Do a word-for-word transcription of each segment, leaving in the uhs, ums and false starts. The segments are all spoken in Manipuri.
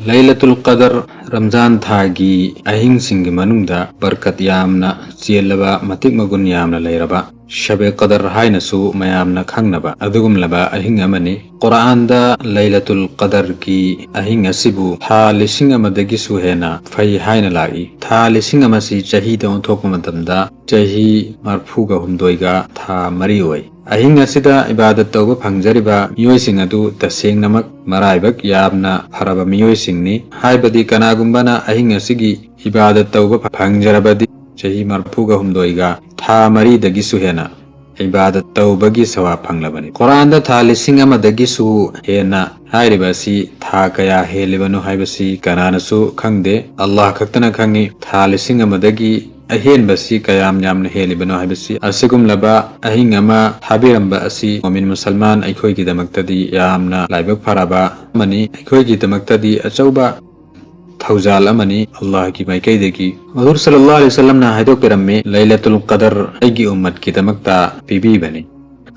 ꯂꯩꯂꯇꯨꯜ ꯀꯗꯔ, ꯔꯝꯖꯥꯟ ꯊꯥꯒꯤ ꯑꯍꯤꯡꯁꯤꯡꯒꯤ ꯃꯅꯨꯡꯗ ꯕꯔꯀꯠ ꯌꯥꯝꯅ ꯆꯦꯜꯂꯕ, ꯃꯇꯤꯛ ꯃꯒꯨꯟ ꯌꯥꯝꯅ ꯂꯩꯔꯕ, ꯁꯕꯦ ꯀꯗꯔ ꯍꯥꯏꯅꯁꯨ ꯃꯌꯥꯝꯅ ꯈꯪꯅꯕ ꯑꯗꯨꯒꯨꯝꯂꯕ ꯑꯍꯤꯡ ꯑꯃꯅꯤ꯫ ꯀꯨꯔꯥꯟꯗ ꯂꯩꯂꯇꯨꯜ ꯀꯗꯔꯒꯤ ꯑꯍꯤꯡ ꯑꯁꯤꯕꯨ ꯊꯥ ꯂꯤꯁꯤꯡ ꯑꯃꯗꯒꯤꯁꯨ ꯍꯦꯟꯅ ꯐꯩ ꯍꯥꯏꯅ ꯂꯥꯛꯏ꯫ ꯊꯥ ꯂꯤꯁꯤꯡ ꯑꯃꯁꯤ ꯆꯍꯤꯗ ꯑꯣꯟꯊꯣꯛꯄ ꯃꯇꯝꯗ ꯆꯍꯤ ꯃꯔꯐꯨꯒ ꯍꯨꯝꯗꯣꯏꯒ ꯊꯥ ꯃꯔꯤ ꯑꯣꯏ꯫ ꯑꯍꯤꯡ ꯑꯁꯤꯗ ꯏꯕꯥꯗꯠ ꯇꯧꯕ ꯐꯪꯖꯔꯤꯕ ꯃꯤꯑꯣꯏꯁꯤꯡ ꯑꯗꯨ ꯇꯁꯦꯡꯅꯃꯛ ꯃꯔꯥꯏꯕꯛ ꯌꯥꯝꯅ ꯐꯔꯕ ꯃꯤꯑꯣꯏꯁꯤꯡꯅꯤ꯫ ꯍꯥꯏꯕꯗꯤ ꯀꯅꯥꯒꯨꯝꯕꯅ ꯑꯍꯤꯡ ꯑꯁꯤꯒꯤ ꯏꯕꯥꯗꯠ ꯇꯧꯕ ꯐꯪꯖꯔꯕꯗꯤ ꯆꯍꯤ ꯃꯔꯐꯨꯒ ꯍꯨꯝꯗꯣꯏꯒ ꯊꯥ ꯃꯔꯤꯗꯒꯤꯁꯨ ꯍꯦꯟꯅ ꯏꯕꯥꯗꯠ ꯇꯧꯕꯒꯤ ꯁꯋꯥꯕ ꯐꯪꯂꯕꯅꯤ꯫ ꯀꯨꯔꯥꯟꯗ ꯊꯥ ꯂꯤꯁꯤꯡ ꯑꯃꯗꯒꯤꯁꯨ ꯍꯦꯟꯅ ꯍꯥꯏꯔꯤꯕ ꯑꯁꯤ ꯊꯥ ꯀꯌꯥ ꯍꯦꯜꯂꯤꯕꯅꯣ ꯍꯥꯏꯕꯁꯤ ꯀꯅꯥꯅꯁꯨ ꯈꯪꯗꯦ, ꯑꯜꯂꯥꯍ ꯈꯛꯇꯅ ꯈꯪꯉꯤ꯫ ꯊꯥ ꯂꯤꯁꯤꯡ ꯑꯃꯗꯒꯤ ꯑꯍꯦꯟꯕꯁꯤ ꯀꯌꯥꯝ ꯌꯥꯝꯅ ꯍꯦꯜꯂꯤꯕꯅꯣ ꯍꯥꯏꯕꯁꯤ꯫ ꯑꯁꯤꯒꯨꯝꯂꯕ ꯑꯍꯤꯡ ꯑꯃ ꯊꯥꯕꯤꯔꯝꯕ ꯑꯁꯤ ꯃꯣꯃꯤꯟ ꯃꯨꯁꯜꯃꯥꯟ ꯑꯩꯈꯣꯏꯒꯤꯗꯃꯛꯇꯗꯤ ꯌꯥꯝꯅ ꯂꯥꯏꯕꯛ ꯐꯔꯕ ꯑꯃꯅꯤ, ꯑꯩꯈꯣꯏꯒꯤꯗꯃꯛꯇꯗꯤ ꯑꯆꯧꯕ ꯊꯧꯖꯥꯜ ꯑꯃꯅꯤ꯫ ꯑꯜꯂꯥꯍꯒꯤ ꯃꯥꯏꯀꯩꯗꯒꯤ ꯍꯨꯖꯨꯔ ꯁꯜꯂꯜꯂꯥꯍꯨ ꯑꯂꯩꯍꯤ ꯋꯁꯜꯂꯝꯅ ꯍꯥꯏꯗꯣꯛꯄꯤꯔꯝꯃꯤ, "ꯂꯩꯂꯇꯨꯜ ꯀꯗꯔ ꯑꯩꯒꯤ ꯎꯝꯃꯠꯀꯤꯗꯃꯛꯇ ꯄꯤꯕꯤꯕꯅꯤ,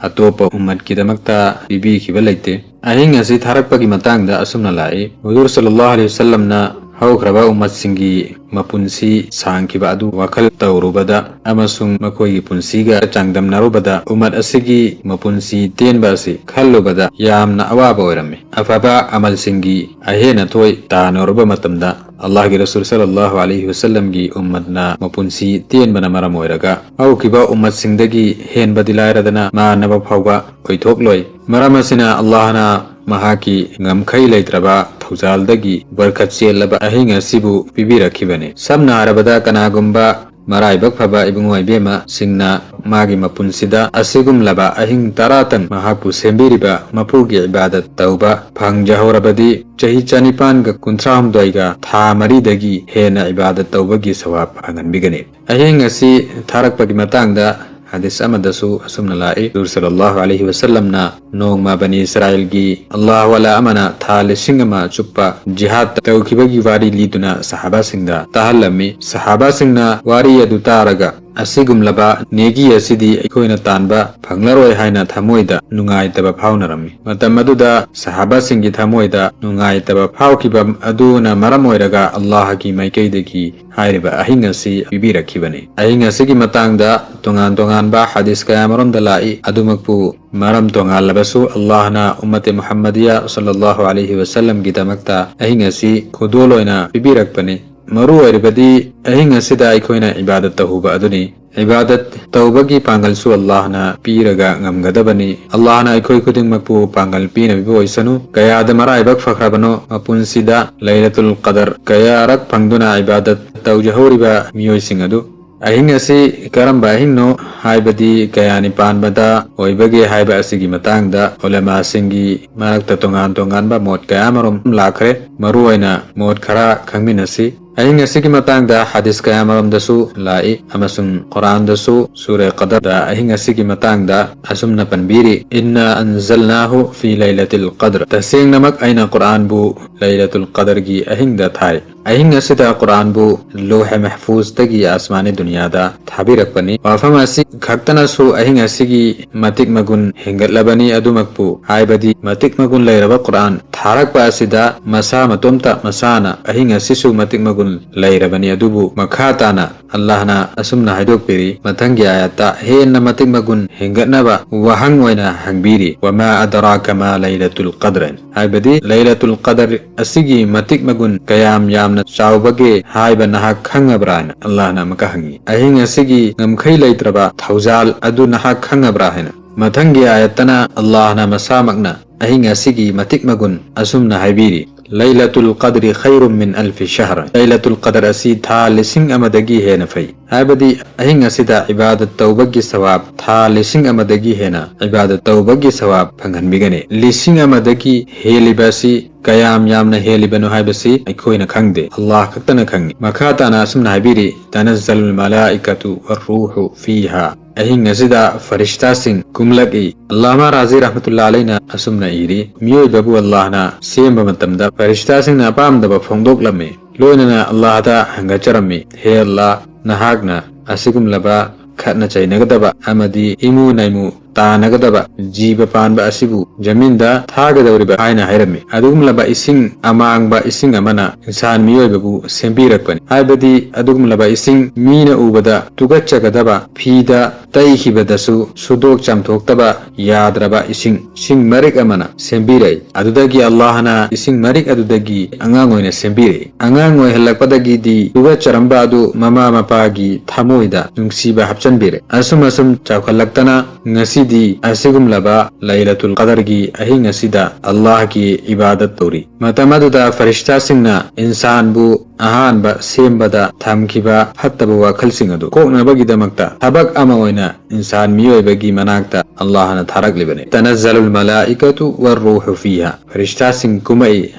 ꯑꯇꯣꯞꯄ ꯎꯝꯃꯠꯀꯤꯗꯃꯛꯇ ꯄꯤꯕꯤꯈꯤꯕ ꯂꯩꯇꯦ"꯫ ꯑꯍꯤꯡ ꯑꯁꯤ ꯊꯥꯔꯛꯄꯒꯤ ꯃꯇꯥꯡꯗ ꯑꯁꯨꯝꯅ ꯂꯥꯛꯏ, ꯍꯨꯖꯨꯔ ꯁꯜꯂꯜꯂꯥꯍꯨ ꯑꯂꯩꯍꯤ ꯋꯁꯜꯂꯝꯅ ꯍꯧꯈ꯭ꯔꯕ ꯎꯝꯃꯠꯁꯤꯡꯒꯤ ꯃꯄꯨꯟꯁꯤ ꯁꯥꯡꯈꯤꯕ ꯑꯗꯨ ꯋꯥꯈꯜ ꯇꯧꯔꯨꯕꯗ ꯑꯃꯁꯨꯡ ꯃꯈꯣꯏꯒꯤ ꯄꯨꯟꯁꯤꯒ ꯆꯥꯡꯗꯝꯅꯔꯨꯕꯗ ꯎꯝꯃꯠ ꯑꯁꯤꯒꯤ ꯃꯄꯨꯟꯁꯤ ꯇꯦꯟꯕ ꯑꯁꯤ ꯈꯜꯂꯨꯕꯗ ꯌꯥꯝꯅ ꯑꯋꯥꯕ ꯑꯣꯏꯔꯝꯃꯤ꯫ ꯑꯐꯕ ꯑꯃꯜꯁꯤꯡꯒꯤ ꯑꯍꯦꯟ ꯑꯊꯣꯏ ꯇꯥꯟꯅꯔꯨꯕ ꯃꯇꯝꯗ, ꯑꯜꯂꯥꯍꯒꯤ ꯔꯁꯨꯜ ꯁꯜꯂꯜꯂꯥꯍꯨ ꯑꯂꯩꯍꯤ ꯋꯁꯜꯂꯝꯒꯤ ꯎꯝꯃꯠꯅ ꯃꯄꯨꯟꯁꯤ ꯇꯦꯟꯕꯅ ꯃꯔꯝ ꯑꯣꯏꯔꯒ ꯍꯧꯈꯤꯕ ꯎꯝꯃꯠꯁꯤꯡꯗꯒꯤ ꯍꯦꯟꯕꯗꯤ ꯂꯥꯏꯔꯗꯅ ꯃꯥꯟꯅꯕ ꯐꯥꯎꯕ ꯑꯣꯏꯊꯣꯛꯂꯣꯏ꯫ ꯃꯔꯝ ꯑꯁꯤꯅ ꯑꯜꯂꯥꯍꯅ ꯃꯍꯥꯛꯀꯤ ꯉꯝꯈꯩ ꯂꯩꯇ꯭ꯔꯕ ꯊꯧꯖꯥꯜꯗꯒꯤ ꯕꯔꯀꯠ ꯆꯦꯜꯂꯕ ꯑꯍꯤꯡ ꯑꯁꯤꯕꯨ ꯄꯤꯕꯤꯔꯛꯈꯤꯕꯅꯤ꯫ ꯁꯝꯅ ꯍꯥꯏꯔꯕꯗ, ꯀꯅꯥꯒꯨꯝꯕ ꯃꯔꯥꯏꯕꯛ ꯐꯕ ꯏꯕꯨꯡꯉꯣ ꯏꯕꯦꯝꯃꯁꯤꯡꯅ ꯃꯥꯒꯤ ꯃꯄꯨꯟꯁꯤꯗ ꯑꯁꯤꯒꯨꯝꯂꯕ ꯑꯍꯤꯡ ꯇꯔꯥꯇꯪ ꯃꯍꯥꯛꯄꯨ ꯁꯦꯝꯕꯤꯔꯤꯕ ꯃꯄꯨꯒꯤ ꯏꯕꯥꯗꯠ ꯇꯧꯕ ꯐꯪꯖꯍꯧꯔꯕꯗꯤ, ꯆꯍꯤ ꯆꯅꯤꯄꯥꯟꯒ ꯀꯨꯟꯊ꯭ꯔꯥꯍꯨꯝꯗꯣꯏꯒ ꯊꯥ ꯃꯔꯤꯗꯒꯤ ꯍꯦꯟꯅ ꯏꯕꯥꯗꯠ ꯇꯧꯕꯒꯤ ꯁꯋꯥꯕ ꯐꯪꯍꯟꯕꯤꯒꯅꯤ꯫ ꯑꯍꯤꯡ ꯑꯁꯤ ꯊꯥꯔꯛꯄꯒꯤ ꯃꯇꯥꯡꯗ ꯍꯗꯤꯁ ꯑꯃꯗꯁꯨ ꯑꯁꯨꯝꯅ ꯂꯥꯛꯏ, ꯍꯨꯖꯨꯔ ꯁꯜꯂꯜꯂꯥꯍꯨ ꯑꯂꯩꯍꯤ ꯋꯁꯜꯂꯝꯅ ꯅꯣꯡꯃ ꯕꯅꯤ ꯏꯁꯔꯥꯏꯜꯒꯤ ꯑꯜꯂꯥꯍ ꯋꯥꯂꯥ ꯑꯃꯅ ꯊꯥ ꯂꯤꯁꯤꯡ ꯑꯃ ꯆꯨꯞꯄ ꯖꯤꯍꯥꯗ ꯇꯧꯈꯤꯕꯒꯤ ꯋꯥꯔꯤ ꯂꯤꯗꯨꯅ ꯁꯍꯥꯕꯥꯁꯤꯡꯗ ꯇꯥꯍꯜꯂꯝꯃꯤ꯫ ꯁꯍꯥꯕꯥꯁꯤꯡꯅ ꯋꯥꯔꯤ ꯑꯗꯨ ꯇꯥꯔꯒ ꯑꯁꯤꯒꯨꯝꯂꯕ ꯅꯦꯒꯤ ꯑꯁꯤꯗꯤ ꯑꯩꯈꯣꯏꯅ ꯇꯥꯟꯕ ꯐꯪꯂꯔꯣꯏ ꯍꯥꯏꯅ ꯊꯃꯣꯏꯗ ꯅꯨꯡꯉꯥꯏꯇꯕ ꯐꯥꯎꯅꯔꯝꯃꯤ꯫ ꯃꯇꯝ ꯑꯗꯨꯗ ꯁꯍꯥꯕꯥꯁꯤꯡꯒꯤ ꯊꯃꯣꯏꯗ ꯅꯨꯡꯉꯥꯏꯇꯕ ꯐꯥꯎꯈꯤꯕ ꯑꯗꯨꯅ ꯃꯔꯝ ꯑꯣꯏꯔꯒ ꯑꯜꯂꯥꯍꯒꯤ ꯃꯥꯏꯀꯩꯗꯒꯤ ꯍꯥꯏꯔꯤꯕ ꯑꯍꯤꯡ ꯑꯁꯤ ꯄꯤꯕꯤꯔꯛꯈꯤꯕꯅꯤ꯫ ꯑꯍꯤꯡ ꯑꯁꯤꯒꯤ ꯃꯇꯥꯡꯗ ꯇꯣꯉꯥꯟ ꯇꯣꯉꯥꯟꯕ ꯍꯗꯤꯁ ꯀꯌꯥꯃꯔꯣꯝꯗ ꯂꯥꯛꯏ꯫ ꯑꯗꯨꯃꯛꯄꯨ ꯃꯔꯝ ꯇꯣꯉꯥꯜꯂꯕꯁꯨ ꯑꯜꯂꯥꯍꯅ ꯎꯝꯃꯠꯇꯦ ꯃꯨꯍꯝꯃꯗꯤꯌꯥ ꯁꯜꯂꯜꯂꯥꯍꯨ ꯑꯂꯩꯍꯤ ꯋꯁꯜꯂꯝꯒꯤꯗꯃꯛꯇ ꯑꯍꯤꯡ ꯑꯁꯤ ꯈꯨꯗꯣꯜ ꯑꯣꯏꯅ ꯄꯤꯕꯤꯔꯛꯄꯅꯤ꯫ ꯃꯔꯨ ꯑꯣꯏꯔꯤꯕꯗꯤ ꯑꯍꯤꯡ ꯑꯁꯤꯗ ꯑꯩꯈꯣꯏꯅ ꯏꯕꯥꯗꯠ ꯇꯧꯍꯧꯕ ꯑꯗꯨꯅꯤ꯫ ꯏꯕꯥꯗꯠ ꯇꯧꯕꯒꯤ ꯄꯥꯡꯒꯜꯁꯨ ꯑꯜꯂꯥꯍꯅ ꯄꯤꯔꯒ ꯉꯝꯒꯗꯕꯅꯤ꯫ ꯑꯜꯂꯥꯍꯅ ꯑꯩꯈꯣꯏ ꯈꯨꯗꯤꯡꯃꯛꯄꯨ ꯄꯥꯡꯒꯜ ꯄꯤꯅꯕꯤꯕ ꯑꯣꯏꯁꯅꯨ꯫ ꯀꯌꯥꯗ ꯃꯔꯥꯏꯕꯛ ꯐꯈ꯭ꯔꯕꯅꯣ ꯃꯄꯨꯟꯁꯤꯗ ꯂꯩꯂꯇꯨꯜ ꯀꯗꯔ ꯀꯌꯥꯔꯛ ꯐꯪꯗꯨꯅ ꯏꯕꯥꯗꯠ ꯇꯧꯖꯍꯧꯔꯤꯕ ꯃꯤꯑꯣꯏꯁꯤꯡ ꯑꯗꯨ꯫ ꯑꯍꯤꯡ ꯑꯁꯤ ꯀꯔꯝꯕ ꯑꯍꯤꯡꯅꯣ ꯍꯥꯏꯕꯗꯤ ꯀꯌꯥꯅꯤ ꯄꯥꯟꯕꯗ ꯑꯣꯏꯕꯒꯦ ꯍꯥꯏꯕ ꯑꯁꯤꯒꯤ ꯃꯇꯥꯡꯗ ꯎꯂꯃꯥꯁꯤꯡꯒꯤ ꯃꯔꯛꯇ ꯇꯣꯉꯥꯟ ꯇꯣꯉꯥꯟꯕ ꯃꯣꯠ ꯀꯌꯥ ꯑꯃꯔꯣꯝ ꯂꯥꯛꯈ꯭ꯔꯦ꯫ ꯃꯔꯨꯑꯣꯏꯅ ꯃꯣꯠ ꯈꯔ ꯈꯪꯃꯤꯟꯅꯁꯤ꯫ ꯑꯍꯤꯡ ꯑꯁꯤꯒꯤ ꯃꯇꯥꯡꯗ ꯍꯗꯤꯁ ꯀꯌꯥ ꯑꯃꯔꯣꯝꯗꯁꯨ ꯂꯥꯛꯏ ꯑꯃꯁꯨꯡ ꯀꯨꯔꯥꯟꯗꯁꯨ ꯁꯨꯔꯦ ꯀꯗꯔꯗ ꯑꯍꯤꯡ ꯑꯁꯤꯒꯤ ꯃꯇꯥꯡꯗ ꯑꯁꯨꯝꯅ ꯄꯟꯕꯤꯔꯤ, "ꯏꯟꯅꯥ ꯑꯟꯖꯜꯅꯥꯍꯨ ꯐꯤ ꯂꯩꯂꯇꯤꯜ ꯀꯗ꯭ꯔ"꯫ ꯇꯁꯦꯡꯅꯃꯛ ꯑꯩꯅ ꯀꯨꯔꯥꯟꯕꯨ ꯂꯩꯂꯇꯨꯜ ꯀꯗꯔꯒꯤ ꯑꯍꯤꯡꯗ ꯊꯥꯏ꯫ ꯑꯍꯤꯡ ꯑꯁꯤꯗ ꯀꯨꯔꯥꯟꯕꯨ ꯂꯣꯍꯦ ꯃꯍꯐꯨꯖꯇꯒꯤ ꯑꯁꯃꯥꯅꯤ ꯗꯨꯅꯤꯌꯥꯗ ꯊꯥꯕꯤꯔꯛꯄꯅꯤ꯫ ꯋꯥꯐꯝ ꯑꯁꯤ ꯈꯛꯇꯅꯁꯨ ꯑꯍꯤꯡ ꯑꯁꯤꯒꯤ ꯃꯇꯤꯛ ꯃꯒꯨꯟ ꯍꯦꯟꯒꯠꯂꯕꯅꯤ꯫ ꯑꯗꯨꯃꯛꯄꯨ ꯍꯥꯏꯕꯗꯤ ꯃꯇꯤꯛ ꯃꯒꯨꯟ ꯂꯩꯔꯕ ꯀꯨꯔꯥꯟ ꯊꯥꯔꯛꯄ ꯑꯁꯤꯗ ꯃꯁꯥ ꯃꯇꯣꯝꯇ ꯃꯁꯥꯅ ꯑꯍꯤꯡ ꯑꯁꯤꯁꯨ ꯃꯇꯤꯛ ꯃꯒꯨꯟ ꯂꯩꯔꯕꯅꯤ꯫ ꯑꯗꯨꯕꯨ ꯃꯈꯥ ꯇꯥꯅ ꯑꯜꯂꯥꯍꯅ ꯑꯁꯨꯝꯅ ꯍꯥꯏꯗꯣꯛꯄꯤꯔꯤ, ꯃꯊꯪꯒꯤ ꯑꯥꯌꯠꯇ ꯍꯦꯟꯅ ꯃꯇꯤꯛ ꯃꯒꯨꯟ ꯍꯦꯟꯒꯠꯅꯕ ꯋꯥꯍꯪ ꯑꯣꯏꯅ ꯍꯪꯕꯤꯔꯤ, "ꯋꯃꯥ ꯑꯗꯔꯥꯀ ꯃꯥ ꯂꯩꯂꯇꯨꯜ ꯀꯗ꯭ꯔ"꯫ ꯍꯥꯏꯕꯗꯤ ꯂꯩꯂꯇꯨꯜ ꯀꯗꯔ ꯑꯁꯤꯒꯤ ꯃꯇꯤꯛ ꯃꯒꯨꯟ ꯀꯌꯥꯝ ꯌꯥꯝꯅ ꯆꯥꯎꯕꯒꯦ ꯍꯥꯏꯕ ꯅꯍꯥꯛ ꯈꯪꯉꯕ꯭ꯔꯥ ꯍꯥꯏꯅ ꯑꯜꯂꯥꯍꯅ ꯑꯃꯨꯛꯀ ꯍꯪꯉꯤ꯫ ꯑꯍꯤꯡ ꯑꯁꯤꯒꯤ ꯉꯝꯈꯩ ꯂꯩꯇ꯭ꯔꯕ ꯊꯧꯖꯥꯜ ꯑꯗꯨ ꯅꯍꯥꯛ ꯈꯪꯉꯕ꯭ꯔꯥ ꯍꯥꯏꯅ꯫ ꯃꯊꯪꯒꯤ ꯑꯥꯌꯠꯇꯅ ꯑꯜꯂꯥꯍꯅ ꯃꯁꯥꯃꯛꯅ ꯑꯍꯤꯡ ꯑꯁꯤꯒꯤ ꯃꯇꯤꯛ ꯃꯒꯨꯟ ꯑꯁꯨꯝꯅ ꯍꯥꯏꯕꯤꯔꯤ, "ꯂꯩꯂꯇꯨꯜ ꯀꯗ꯭ꯔꯤ ꯈꯩꯔꯨꯝ ꯃꯤꯟ ꯑꯜꯐꯤ ꯁꯍꯔ"꯫ ꯂꯩꯂꯇꯨꯜ ꯀꯗꯔ ꯑꯁꯤ ꯊꯥ ꯂꯤꯁꯤꯡ ꯑꯃꯗꯒꯤ ꯍꯦꯟꯅ ꯐꯩ꯫ ꯍꯥꯏꯕꯗꯤ ꯑꯍꯤꯡ ꯑꯁꯤꯗ ꯏꯕꯥꯗꯠ ꯇꯧꯕꯒꯤ ꯁꯋꯥꯕ ꯊꯥ ꯂꯤꯁꯤꯡ ꯑꯃꯗꯒꯤ ꯍꯦꯟꯅ ꯏꯕꯥꯗꯠ ꯇꯧꯕꯒꯤ ꯁꯋꯥꯕ ꯐꯪꯍꯟꯕꯤꯒꯅꯤ꯫ ꯂꯤꯁꯤꯡ ꯑꯃꯗꯒꯤ ꯍꯦꯜꯂꯤꯕ ꯑꯁꯤ ꯀꯌꯥꯝ ꯌꯥꯝꯅ ꯍꯦꯜꯂꯤꯕꯅꯣ ꯍꯥꯏꯕꯁꯤ ꯑꯩꯈꯣꯏꯅ ꯈꯪꯗꯦ, ꯑꯜꯂꯥꯍ ꯈꯛꯇꯅ ꯈꯪꯏ꯫ ꯃꯈꯥ ꯇꯥꯅ ꯑꯁꯨꯝꯅ ꯍꯥꯏꯕꯤꯔꯤ, "ꯇꯅꯖꯜ ꯃꯂꯥꯏꯀꯇꯨ ꯋꯔꯔꯨꯍꯨ ꯐꯤꯍꯥ"꯫ ꯑꯍꯤꯡ ꯑꯁꯤꯗ ꯐꯔꯤꯁꯇꯥꯁꯤꯡ ꯀꯨꯝꯂꯛꯏ꯫ ꯑꯜꯂꯥꯃꯥ ꯔꯥꯖꯤ ꯔꯍꯃꯇꯨꯜꯂꯥ ꯑꯂꯩꯅ ꯑꯁꯨꯝꯅ ꯏꯔꯤ, ꯃꯤꯑꯣꯏꯕꯕꯨ ꯑꯜꯂꯥꯍꯅ ꯁꯦꯝꯕ ꯃꯇꯝꯗ ꯐꯔꯤꯁꯇꯥꯁꯤꯡꯅ ꯑꯄꯥꯝꯗꯕ ꯐꯣꯡꯗꯣꯛꯂꯝꯃꯤ꯫ ꯂꯣꯏꯅꯅ ꯑꯜꯂꯥꯍꯗ ꯍꯪꯒꯠꯆꯔꯝꯃꯤ, "ꯍꯦ ꯑꯜꯂꯥꯍ, ꯅꯍꯥꯛꯅ ꯑꯁꯤꯒꯨꯝꯂꯕ ꯈꯠꯅ ꯆꯩꯅꯒꯗꯕ ꯑꯃꯗꯤ ꯏꯃꯨ ꯅꯥꯏꯃꯨ ꯇꯥꯅꯒꯗꯕ ꯖꯤꯕ ꯄꯥꯟꯕ ꯑꯁꯤꯕꯨ ꯖꯃꯤꯟꯗ ꯊꯥꯒꯗꯧꯔꯤꯕ ꯍꯥꯏꯅ ꯍꯥꯏꯔꯝꯃꯤ꯫ ꯑꯗꯨꯒꯨꯝꯂꯕ ꯏꯁꯤꯡ ꯑꯃꯥꯡꯕ ꯏꯁꯤꯡ ꯑꯃꯅ ꯏꯟꯁꯥꯟ ꯃꯤꯑꯣꯏꯕꯕꯨ ꯁꯦꯝꯕꯤꯔꯛꯄꯅꯤ꯫ ꯍꯥꯏꯕꯗꯤ ꯑꯗꯨꯒꯨꯝꯂꯕ ꯏꯁꯤꯡ ꯃꯤꯅ ꯎꯕꯗ ꯇꯨꯀꯠꯆꯒꯗꯕ, ꯐꯤꯗ ꯇꯩꯈꯤꯕꯗꯁꯨ ꯁꯨꯗꯣꯛ ꯆꯥꯝꯊꯣꯛꯇꯕ ꯌꯥꯗ꯭ꯔꯕ ꯏꯁꯤꯡ, ꯏꯁꯤꯡ ꯃꯔꯤꯛ ꯑꯃꯅ ꯁꯦꯝꯕꯤꯔꯛꯏ꯫ ꯑꯗꯨꯗꯒꯤ ꯑꯜꯂꯥꯍꯅ ꯏꯁꯤꯡ ꯃꯔꯤꯛ ꯑꯗꯨꯗꯒꯤ ꯑꯉꯥꯡ ꯑꯣꯏꯅ ꯁꯦꯝꯕꯤꯔꯛꯏ꯫ ꯑꯉꯥꯡ ꯑꯣꯏꯍꯜꯂꯛꯄꯗꯒꯤꯗꯤ ꯇꯨꯒꯠꯆꯔꯝꯕ ꯑꯗꯨ ꯃꯃꯥ ꯃꯄꯥꯒꯤ ꯊꯃꯣꯏꯗ ꯅꯨꯡꯁꯤꯕ ꯍꯥꯞꯆꯤꯟꯕꯤꯔꯦ꯫ ꯑꯁꯨꯝ ꯑꯁꯨꯝ ꯆꯥꯎꯈꯠꯂꯛꯇꯅ ꯉꯁꯤꯗꯤ ꯑꯁꯤꯒꯨꯝꯂꯕ ꯂꯩꯂꯇꯨꯜ ꯀꯗꯔꯒꯤ ꯑꯍꯤꯡ ꯑꯁꯤꯗ ꯑꯜꯂꯥꯍꯒꯤ ꯏꯕꯥꯗꯠ ꯇꯧꯔꯤ꯫ ꯃꯇꯝ ꯑꯗꯨꯗ ꯐꯔꯤꯁꯇꯥꯁꯤꯡꯅ ꯏꯟꯁꯥꯟꯕꯨ ꯑꯍꯥꯟꯕ ꯁꯦꯝꯕꯗ ꯊꯝꯈꯤꯕ ꯐꯠꯇꯕ ꯋꯥꯈꯜꯁꯤꯡ ꯑꯗꯨ ꯀꯣꯛꯅꯕꯒꯤꯗꯃꯛꯇ ꯊꯕꯛ ꯑꯃ ꯑꯣꯏꯅ ꯏꯟꯁꯥꯟ ꯃꯤꯑꯣꯏꯕꯒꯤ ꯃꯅꯥꯛꯇ ꯑꯜꯂꯥꯍꯅ ꯊꯥꯔꯛꯂꯤꯕꯅꯤ꯫ "ꯇꯅꯖꯂꯨꯜ ꯃꯂꯥꯏꯀꯥꯇꯨ ꯋꯔꯔꯨꯍꯨ ꯐꯤꯍꯥ", ꯐꯔꯤꯁꯇꯥꯁꯤꯡ ꯀꯨꯝꯃꯛꯏ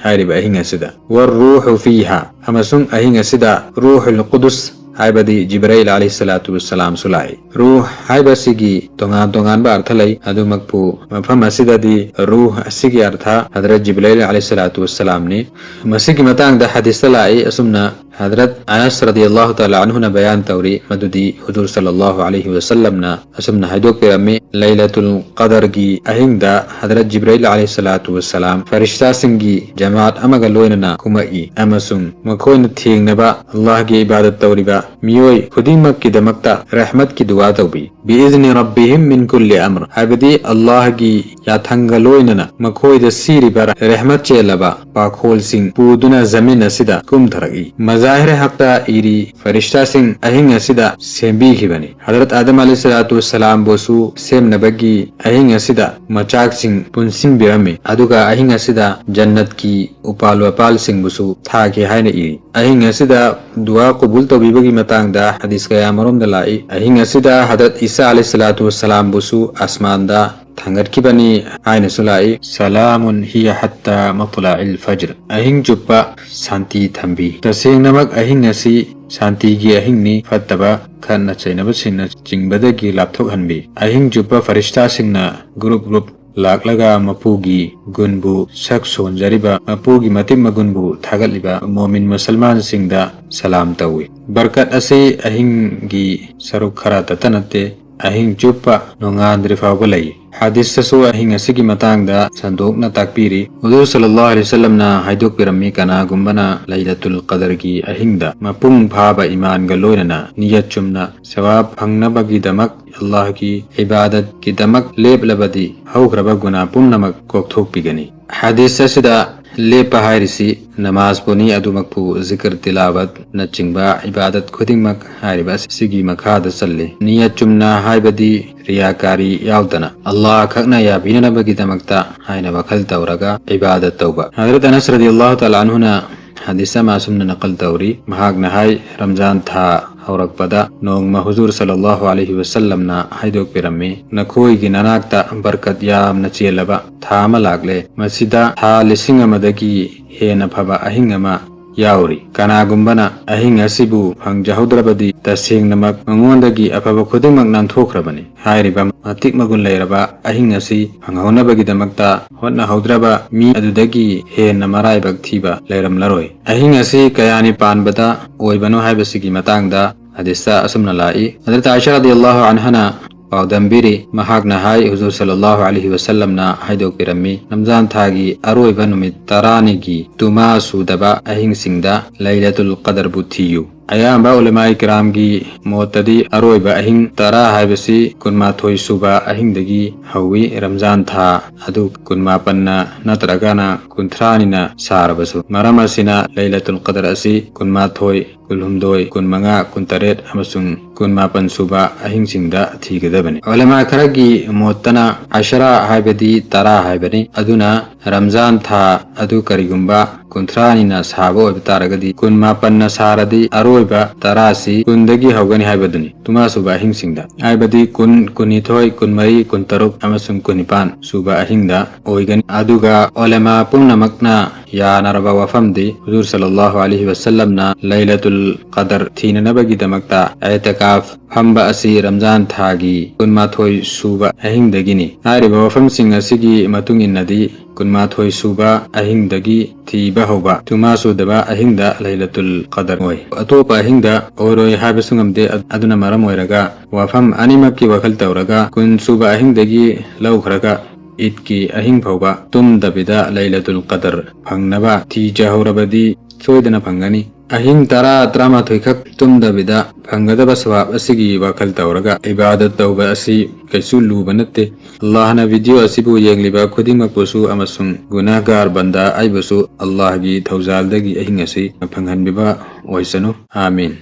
ꯍꯥꯏꯔꯤꯕ ꯑꯍꯤꯡ ꯑꯁꯤꯗ꯫ "ꯋꯔꯔꯨꯍꯨ ꯐꯤꯍꯥ", ꯑꯃꯁꯨꯡ ꯑꯍꯤꯡ ꯑꯁꯤꯗ ꯔꯨꯍꯨꯜ ꯀꯨꯗꯨꯁ ꯍꯥꯏꯕꯗꯤ ꯖꯤꯕ꯭ꯔꯥꯏꯜ ꯑꯂꯩꯍꯤ ꯁꯂꯥꯇꯨ ꯋꯁꯁꯂꯥꯝꯁꯨ ꯂꯥꯛꯏ꯫ ꯔꯨꯍ ꯍꯥꯏꯕꯁꯤꯒꯤ ꯇꯣꯉꯥꯟ ꯇꯣꯉꯥꯟꯕ ꯑꯔꯊ ꯂꯩ꯫ ꯑꯗꯨꯃꯛꯄꯨ ꯃꯐꯝ ꯑꯁꯤꯗꯗꯤ ꯔꯨꯍ ꯑꯁꯤꯒꯤ ꯑꯔꯊ ꯍꯗꯔꯠ ꯖꯤꯕ꯭ꯔꯥꯏꯜ ꯑꯂꯩꯍꯤ ꯁꯂꯥꯇꯨ ꯋꯁꯁꯂꯥꯝꯅꯤ꯫ ꯃꯁꯤꯒꯤ ꯃꯇꯥꯡꯗ ꯍꯗꯤꯁꯇ ꯂꯥꯛꯏ ꯑꯁꯨꯝꯅ, ꯍꯗꯔꯠ ꯑꯅꯁ ꯔꯗꯤꯌꯜꯂꯥꯍꯨ ꯇꯥꯂꯥ ꯑꯟꯍꯨꯅ ꯕꯌꯥꯟ ꯇꯧꯔꯤ, ꯃꯗꯨꯗꯤ ꯍꯨꯖꯨꯔ ꯁꯜꯂꯜꯂꯥꯍꯨ ꯑꯂꯩꯍꯤ ꯋꯁꯜꯂꯝꯅ ꯑꯁꯨꯝꯅ ꯍꯥꯏꯗꯣꯛꯄꯤꯔꯝꯃꯤ, "ꯂꯩꯂꯇꯨꯜ ꯀꯗꯔꯒꯤ ꯑꯍꯤꯡꯗ ꯍꯗꯔꯠ ꯖꯤꯕ꯭ꯔꯥꯏꯜ ꯑꯂꯩꯍꯤ ꯁꯂꯥꯇꯨ ꯋꯁꯁꯂꯥꯝ ꯐꯔꯤꯁꯇꯥꯁꯤꯡꯒꯤ ꯖꯃꯥꯠ ꯑꯃꯒ ꯂꯣꯏꯅꯅ ꯀꯨꯝꯃꯛꯏ ꯑꯃꯁꯨꯡ ꯃꯈꯣꯏꯅ ꯊꯦꯡꯅꯕ ꯑꯜꯂꯥꯍꯒꯤ ꯏꯕꯥꯗꯠ ꯇꯧꯔꯤꯕ ꯃꯤꯑꯣꯏ ꯈꯨꯗꯤꯡꯃꯛꯀꯤꯗꯃꯛꯇ ꯔꯍꯃꯠꯀꯤ ꯗꯨꯋꯥ ꯇꯧꯕꯤ꯫ ꯕꯤꯏꯖꯅꯤ ꯔꯕꯤꯍꯤꯝ ꯃꯤꯟ ꯀꯨꯜꯂꯤ ꯑꯃ꯭ꯔ", ꯍꯥꯏꯕꯗꯤ ꯑꯜꯂꯥꯍꯒꯤ ꯌꯥꯊꯪꯒ ꯂꯣꯏꯅꯅ ꯃꯈꯣꯏꯗ ꯁꯤꯔꯤꯕ ꯔꯍꯃꯠ ꯆꯦꯜꯂꯕ ꯄꯥꯈꯣꯜꯁꯤꯡ ꯄꯨꯗꯨꯅ ꯖꯃꯤꯟ ꯑꯁꯤꯗ ꯀꯨꯝꯊꯔꯛꯏ꯫ ꯃꯖꯥꯍꯤꯔ ꯍꯛꯇ ꯏꯔꯤ, ꯐꯔꯤꯁꯇꯥꯁꯤꯡ ꯑꯍꯤꯡ ꯑꯁꯤꯗ ꯁꯦꯝꯕꯤꯈꯤꯕꯅꯤ꯫ ꯍꯗꯔꯠ ꯑꯥꯗꯝ ꯑꯂꯩꯍꯤ ꯁꯂꯥꯇꯨ ꯋꯁꯁꯂꯥꯝꯕꯨꯁꯨ ꯁꯦꯝꯅꯕꯒꯤ ꯑꯍꯤꯡ ꯑꯁꯤꯗ ꯃꯆꯥꯛꯁꯤꯡ ꯄꯨꯟꯁꯤꯟꯕꯤꯔꯝꯃꯤ, ꯑꯗꯨꯒ ꯑꯍꯤꯡ ꯑꯁꯤꯗ ꯖꯟꯅꯠꯀꯤ ꯎꯄꯥꯜ ꯋꯥꯄꯥꯜꯁꯤꯡꯕꯨꯁꯨ ꯊꯥꯈꯤ ꯍꯥꯏꯅ ꯏꯔꯤ꯫ ꯑꯍꯤꯡ ꯑꯁꯤꯗ ꯗꯨꯋꯥ ꯀꯕꯨꯜ ꯇꯧꯕꯤꯕꯒꯤ ꯃꯇꯥꯡꯗ ꯍꯗꯤꯁ ꯀꯌꯥ ꯑꯃꯔꯣꯝꯗ ꯂꯥꯛꯏ꯫ ꯑꯍꯤꯡ ꯑꯁꯤꯗ ꯍꯗꯔꯠ ꯏꯁꯥ ꯑꯂꯩꯍꯤ ꯁꯂꯥꯇꯨ ꯋꯁꯁꯂꯥꯝꯕꯨꯁꯨ ꯑꯁꯃꯥꯟꯗ ꯊꯥꯡꯒꯠꯈꯤꯕꯅꯤ ꯍꯥꯏꯅꯁꯨ ꯂꯥꯛꯏ꯫ "ꯁꯂꯥꯃꯨꯟ ꯍꯤꯌ ꯍꯠꯇꯥ ꯃꯠꯂꯥꯏꯜ ꯐꯖ꯭ꯔ", ꯑꯍꯤꯡ ꯆꯨꯞꯄ ꯁꯥꯟꯇꯤ ꯊꯝꯕꯤ꯫ ꯇꯁꯦꯡꯅꯃꯛ ꯑꯍꯤꯡ ꯑꯁꯤ ꯁꯥꯟꯇꯤꯒꯤ ꯑꯍꯤꯡꯅꯤ, ꯐꯠꯇꯕ, ꯈꯠꯅ ꯆꯩꯅꯕꯁꯤꯡꯅ ꯆꯤꯡꯕꯗꯒꯤ ꯂꯥꯞꯊꯣꯛꯍꯟꯕꯤ꯫ ꯑꯍꯤꯡ ꯆꯨꯞꯄ ꯐꯔꯤꯁꯇꯥꯁꯤꯡꯅ ꯒ꯭ꯔꯨꯞ ꯒ꯭ꯔꯨꯞ ꯂꯥꯛꯂꯒ ꯃꯄꯨꯒꯤ ꯒꯨꯟꯕꯨ ꯁꯛ ꯁꯣꯟꯖꯔꯤꯕ, ꯃꯄꯨꯒꯤ ꯃꯇꯤꯛ ꯃꯒꯨꯟꯕꯨ ꯊꯥꯒꯠꯂꯤꯕ ꯃꯣꯃꯤꯟ ꯃꯨꯁꯜꯃꯥꯟꯁꯤꯡꯗ ꯁꯂꯥꯝ ꯇꯧꯏ꯫ ꯕꯔꯀꯠ ꯑꯁꯤ ꯑꯍꯤꯡꯒꯤ ꯁꯔꯨꯛ ꯈꯔꯇꯇ ꯅꯠꯇꯦ, ꯑꯍꯤꯡ ꯆꯨꯞꯄ ꯅꯣꯡꯉꯥꯟꯗ꯭ꯔꯤ ꯐꯥꯎꯕ ꯂꯩ꯫ ꯍꯗꯤꯁꯇꯁꯨ ꯑꯍꯤꯡ ꯑꯁꯤꯒꯤ ꯃꯇꯥꯡꯗ ꯁꯟꯗꯣꯛꯅ ꯇꯥꯛꯄꯤꯔꯤ꯫ ꯍꯨꯖꯨꯔ ꯁꯜꯂꯜꯂꯥꯍꯨ ꯑꯂꯩꯍꯤ ꯋꯁꯜꯂꯝꯅ ꯍꯥꯏꯗꯣꯛꯄꯤꯔꯝꯃꯤ, ꯀꯅꯥꯒꯨꯝꯕꯅ ꯂꯩꯂꯇꯨꯜ ꯀꯗꯔꯒꯤ ꯑꯍꯤꯡꯗ ꯃꯄꯨꯡ ꯐꯥꯕ ꯏꯃꯥꯟꯒ ꯂꯣꯏꯅꯅ ꯅꯤꯌꯠ ꯆꯨꯝꯅ ꯁꯋꯥꯕ ꯐꯪꯅꯕꯒꯤꯗꯃꯛ ꯑꯜꯂꯥꯍꯒꯤ ꯏꯕꯥꯗꯠꯀꯤꯗꯃꯛ ꯂꯦꯞꯂꯕꯗꯤ, ꯍꯧꯈ꯭ꯔꯕ ꯒꯨꯅꯥ ꯄꯨꯝꯅꯃꯛ ꯀꯣꯛꯊꯣꯛꯄꯤꯒꯅꯤ꯫ ꯍꯗꯤꯁ ꯑꯁꯤꯗ ꯂꯦꯞꯄ ꯍꯥꯏꯔꯤꯁꯤ ꯅꯃꯥꯖꯄꯨꯅꯤ, ꯑꯗꯨꯃꯛꯄꯨ ꯖꯤꯀꯔ, ꯇꯤꯂꯥꯋꯠꯅꯆꯤꯡꯕ ꯏꯕꯥꯗꯠ ꯈꯨꯗꯤꯡꯃꯛ ꯍꯥꯏꯔꯤꯕ ꯑꯁꯤꯒꯤ ꯃꯈꯥꯗ ꯆꯜꯂꯤ꯫ ꯅꯤꯌꯠ ꯆꯨꯝꯅ ꯍꯥꯏꯕꯗꯤ ꯔꯤꯌꯥꯀꯥꯔꯤ ꯌꯥꯎꯗꯅ ꯑꯜꯂꯥꯍ ꯈꯛꯅ ꯌꯥꯕꯤꯅꯅꯕꯒꯤꯗꯃꯛꯇ ꯍꯥꯏꯅ ꯋꯥꯈꯜ ꯇꯧꯔꯒ ꯏꯕꯥꯗꯠ ꯇꯧꯕ꯫ ꯍꯖꯔꯠ ꯑꯅꯁ ꯔꯗꯤꯌꯜꯂꯥꯍꯨ ꯇꯥꯂꯥ ꯑꯟꯍꯨꯅ ꯍꯗꯤꯁ ꯑꯃ ꯑꯁꯨꯝꯅ ꯅꯀꯜ ꯇꯧꯔꯤ, ꯃꯍꯥꯛꯅ ꯍꯥꯏ, ꯔꯝꯖꯥꯟ ꯊꯥ ꯍꯧꯔꯛꯄꯗ ꯅꯣꯡꯃ ꯍꯨꯖꯨꯔ ꯁꯜꯂꯜꯂꯥꯍꯨ ꯑꯂꯩꯍꯤ ꯋꯁꯜꯂꯝꯅ ꯍꯥꯏꯗꯣꯛꯄꯤꯔꯝꯃꯤ, "ꯅꯈꯣꯏꯒꯤ ꯅꯅꯥꯛꯇ ꯕꯔꯀꯠ ꯌꯥꯝꯅ ꯆꯦꯜꯂꯕ ꯊꯥ ꯑꯃ ꯂꯥꯛꯂꯦ꯫ ꯃꯁꯤꯗ ꯊꯥ ꯂꯤꯁꯤꯡ ꯑꯃꯗꯒꯤ ꯍꯦꯟꯅ ꯐꯕ ꯑꯍꯤꯡ ꯑꯃ ꯌꯥꯎꯔꯤ꯫ ꯀꯅꯥꯒꯨꯝꯕꯅ ꯑꯍꯤꯡ ꯑꯁꯤꯕꯨ ꯐꯪꯖꯍꯧꯗ꯭ꯔꯕꯗꯤ, ꯇꯁꯦꯡꯅꯃꯛ ꯃꯉꯣꯟꯗꯒꯤ ꯑꯐꯕ ꯈꯨꯗꯤꯡꯃꯛ ꯅꯥꯟꯊꯣꯛꯈ꯭ꯔꯕꯅꯤ꯫ ꯍꯥꯏꯔꯤꯕ ꯃꯇꯤꯛ ꯃꯒꯨꯟ ꯂꯩꯔꯕ ꯑꯍꯤꯡ ꯑꯁꯤ ꯐꯪꯍꯧꯅꯕꯒꯤꯗꯃꯛꯇ ꯍꯣꯠꯅꯍꯧꯗ꯭ꯔꯕ ꯃꯤ ꯑꯗꯨꯗꯒꯤ ꯍꯦꯟꯅ ꯃꯔꯥꯏꯕꯛ ꯊꯤꯕ ꯂꯩꯔꯝꯂꯔꯣꯏ꯫ ꯑꯍꯤꯡ ꯑꯁꯤ ꯀꯌꯥꯅꯤ ꯄꯥꯟꯕꯗ ꯑꯣꯏꯕꯅꯣ ꯍꯥꯏꯕꯁꯤꯒꯤ ꯃꯇꯥꯡꯗ ꯍꯗꯤꯁꯇ ꯑꯁꯨꯝꯅ ꯂꯥꯛꯏ, ꯍꯖꯔꯠ ꯑꯥꯏꯁꯥ ꯔꯗꯤꯌꯜꯂꯥꯍꯨ ꯑꯟꯍꯅ ꯄꯥꯎꯗꯝꯕꯤꯔꯤ, ꯃꯍꯥꯛꯅ ꯍꯥꯏ, ꯍꯨꯖꯨꯔ ꯁꯜꯂꯜꯂꯥꯍꯨ ꯑꯂꯩꯍꯤ ꯋꯁꯜꯂꯝꯅ ꯍꯥꯏꯗꯣꯛꯄꯤꯔꯝꯃꯤ, ꯔꯝꯖꯥꯟ ꯊꯥꯒꯤ ꯑꯔꯣꯏꯕ ꯅꯨꯃꯤꯠ ꯇꯔꯥꯅꯤꯒꯤ ꯇꯨꯃꯥ ꯁꯨꯗꯕ ꯑꯍꯤꯡꯁꯤꯡꯗ ꯂꯩꯂꯇꯨꯜ ꯀꯗꯔꯕꯨ ꯊꯤꯌꯨ꯫ ꯑꯌꯥꯝꯕ ꯎꯂꯃꯥꯏ ꯀꯤꯔꯥꯝꯒꯤ ꯃꯣꯠꯇꯗꯤ ꯑꯔꯣꯏꯕ ꯑꯍꯤꯡ ꯇꯔꯥ ꯍꯥꯏꯕꯁꯤ ꯀꯨꯟꯃꯥꯊꯣꯏ ꯁꯨꯕ ꯑꯍꯤꯡꯗꯒꯤ ꯍꯧꯏ, ꯔꯝꯖꯥꯟ ꯊꯥ ꯑꯗꯨ ꯀꯨꯟꯃꯥꯄꯟꯅ ꯅꯠꯇ꯭ꯔꯒꯅ ꯀꯨꯟꯊ꯭ꯔꯥꯅꯤꯅ ꯁꯥꯔꯕꯁꯨ꯫ ꯃꯔꯝ ꯑꯁꯤꯅ ꯂꯩꯂꯇꯨꯜ ꯀꯗꯔ ꯑꯁꯤ ꯀꯨꯟꯃꯥꯊꯣꯏ, ꯀꯨꯟꯍꯨꯝꯗꯣꯏ, ꯀꯨꯟꯃꯉꯥ, ꯀꯨꯟꯇꯔꯦꯠ ꯑꯃꯁꯨꯡ ꯀꯨꯟꯃꯥꯄꯟ ꯁꯨꯕ ꯑꯍꯤꯡꯁꯤꯡꯗ ꯊꯤꯒꯗꯕꯅꯤ꯫ ꯎꯂꯃꯥ ꯈꯔꯒꯤ ꯃꯣꯠꯇꯅ ꯑꯁꯔꯥ ꯍꯥꯏꯕꯗꯤ ꯇꯔꯥ ꯍꯥꯏꯕꯅꯤ꯫ ꯑꯗꯨꯅ ꯔꯝꯖꯥꯟ ꯊꯥ ꯑꯗꯨ ꯀꯔꯤꯒꯨꯝꯕ ꯀꯨꯟꯊ꯭ꯔꯥꯅꯤꯅ ꯁꯥꯕ ꯑꯣꯏꯕ ꯇꯥꯔꯒꯗꯤ, ꯀꯨꯟꯃꯥꯄꯟꯅ ꯁꯥꯔꯗꯤ ꯑꯔꯣꯏꯕ ꯇꯔꯥꯁꯤ ꯀꯨꯟꯗꯒꯤ ꯍꯧꯒꯅꯤ ꯍꯥꯏꯕꯗꯨꯅꯤ꯫ ꯇꯨꯃꯥ ꯁꯨꯕ ꯑꯍꯤꯡꯁꯤꯡꯗ, ꯍꯥꯏꯕꯗꯤ ꯀꯨꯟ, ꯀꯨꯟꯅꯤꯊꯣꯏ, ꯀꯨꯟꯃꯔꯤ, ꯀꯨꯟꯇꯔꯨꯛ ꯑꯃꯁꯨꯡ ꯀꯨꯟꯅꯤꯄꯥꯟ ꯁꯨꯕ ꯑꯍꯤꯡꯗ ꯑꯣꯏꯒꯅꯤ꯫ ꯑꯗꯨꯒ ꯎꯂꯦꯃꯥ ꯄꯨꯝꯅꯃꯛꯅ ꯌꯥꯅꯔꯕ ꯋꯥꯐꯝꯗꯤ, ꯍꯨꯖꯨꯔ ꯁꯜꯂꯜꯂꯥꯍꯨ ꯑꯂꯩꯍꯤ ꯋꯁꯜꯂꯝꯅ ꯂꯩꯂꯇꯨꯜ ꯀꯗꯔ ꯊꯤꯅꯅꯕꯒꯤꯗꯃꯛꯇ ꯑꯦꯇꯀꯥꯐ ꯐꯝꯕ ꯑꯁꯤ ꯔꯝꯖꯥꯟ ꯊꯥꯒꯤ ꯀꯨꯟꯃꯥꯊꯣꯏ ꯁꯨꯕ ꯑꯍꯤꯡꯗꯒꯤꯅꯤ꯫ ꯍꯥꯏꯔꯤꯕ ꯋꯥꯐꯝꯁꯤꯡ ꯑꯁꯤꯒꯤ ꯃꯇꯨꯡ ꯏꯟꯅꯗꯤ, ꯀꯨꯟꯃꯥꯊꯣꯏ ꯁꯨꯕ ꯑꯍꯤꯡꯗꯒꯤ ꯊꯤꯕ ꯍꯧꯕ, ꯇꯨꯃꯥ ꯁꯨꯗꯕ ꯑꯍꯤꯡꯗ ꯂꯩꯂꯇꯨꯜ ꯀꯗꯔ ꯑꯣꯏ꯫ ꯑꯇꯣꯞꯄ ꯑꯍꯤꯡꯗ ꯑꯣꯏꯔꯣꯏ ꯍꯥꯏꯕꯁꯨ ꯉꯝꯗꯦ꯫ ꯑꯗꯨꯅ ꯃꯔꯝ ꯑꯣꯏꯔꯒ ꯋꯥꯐꯝ ꯑꯅꯤꯃꯛꯀꯤ ꯋꯥꯈꯜ ꯇꯧꯔꯒ, ꯀꯨꯟ ꯁꯨꯕ ꯑꯍꯤꯡꯗꯒꯤ ꯂꯧꯈ꯭ꯔꯒ ꯏꯗꯀꯤ ꯑꯍꯤꯡ ꯐꯥꯎꯕ ꯇꯨꯝꯗꯕꯤꯗ ꯂꯩꯂꯇꯨꯜ ꯀꯗꯔ ꯐꯪꯅꯕ ꯊꯤꯖꯍꯧꯔꯕꯗꯤ ꯁꯣꯏꯗꯅ ꯐꯪꯒꯅꯤ꯫ ꯑꯍꯤꯡ ꯇꯔꯥ, ꯇꯔꯥꯃꯥꯊꯣꯏ ꯈꯛ ꯇꯨꯝꯗꯕꯤꯗ ꯐꯪꯒꯗꯕ ꯁꯋꯥꯕ ꯑꯁꯤꯒꯤ ꯋꯥꯈꯜ ꯇꯧꯔꯒ ꯏꯕꯥꯗꯠ ꯇꯧꯕ ꯑꯁꯤ ꯀꯩꯁꯨ ꯂꯨꯕ ꯅꯠꯇꯦ꯫ ꯑꯜꯂꯥꯍꯅ ꯚꯤꯗꯤꯑꯣ ꯑꯁꯤꯕꯨ ꯌꯦꯡꯂꯤꯕ ꯈꯨꯗꯤꯡꯃꯛꯄꯨꯁꯨ ꯑꯃꯁꯨꯡ ꯒꯨꯅꯥꯍꯒꯥꯔ ꯕꯟꯗꯥ ꯑꯩꯕꯨꯁꯨ ꯑꯜꯂꯥꯍꯒꯤ ꯊꯧꯖꯥꯜꯗꯒꯤ ꯑꯍꯤꯡ ꯑꯁꯤ ꯐꯪꯍꯟꯕꯤꯕ ꯑꯣꯏꯁꯅꯨ꯫ ꯑꯥꯃꯤꯟ꯫